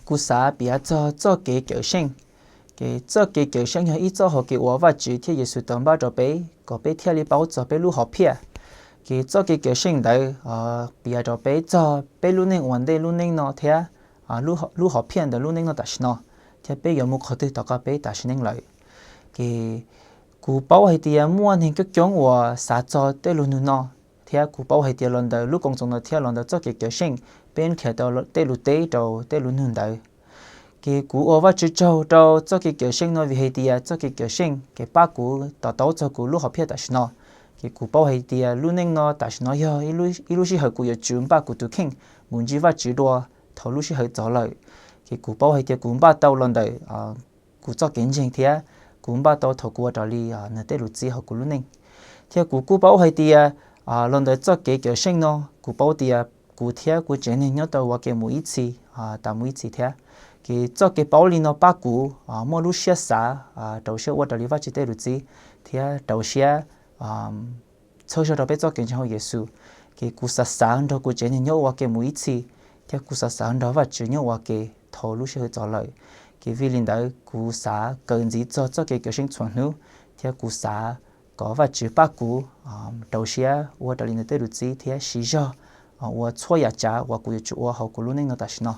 Kuv xav piav txog txoj kev cawm seej. Ces txoj kev cawm seej yog ib txoj hau kev uas Vajtswv thiab Yexus tau npaj rau peb kom peb thiaj li paub txog peb lub hom phiaj. Ces txoj kev cawm seej ntawd piav rau peb txog peb lub neej ua ntej lub neej no thiab lub hom phiaj ntawm lub neej no tam sim no, thiab peb yuav mus qhov twg tom qab peb tas sim neej lawm. Ces kuv paub hais tias muaj neeg coob coob uas xav txog tej lus nug no, thiab kuv paub hais tias los ntawm lub koom txoos no thiab los ntawm txoj kev cawm seej, peb nrhiav tau tej lus teb rau tej lus nug ntawd. Ces kuv ua Vajtswv tsaug rau txoj kev cawm seej no vim hais tias txoj kev cawm seej kev pab kuv to taub txog kuv lub hom phiaj tam sim no. Ces kuv paub hais tias lub neej no tam sim no yog ib lub sij hawm kuv yuav tsum npaj kuv tus kheej mus ntsib Vajtswv dua thaum lub sij hawm txog lawm. Ces kuv paub hais tias kuv npaj tau los ntawm kuv txoj kev ntseeg thiab kuv npaj tau thaum kuv ua raws li nws tej lus txib hauv kuv lub neej. Thiab kuv kuj paub hais tias los ntawm txoj kev cawm seej no, kuv paub tias kuv thiab kuv tsev neeg nyob tau ua ke mus ib txhis, tas mus ib txhis thiab. Ces txoj kev paub li no pab kuv muaj lub siab xav, rau siab ua raws li Vajtswv tej lus txib, thiab rau siab txhawb zog rau peb txoj kev ntseeg hauv Yexus. Ces kuv xav xav nrog kuv tsev neeg nyob ua ke mus ib txhis, thiab kuv xav xav nrog Vajtswv nyob ua ke thaum lub sij hawm txog lawm. Ces vim li ntawd kuv xav kawm ntxiv txog txoj kev cawm seej txhua hnub, thiab kuv xav kom Vajtswv pab kuv rau siab ua raws li nws tej lus txib thiab siv zog ua txhua yam tsav uas kuv yuav tsum ua hauv kuv lub neej no tam sim no.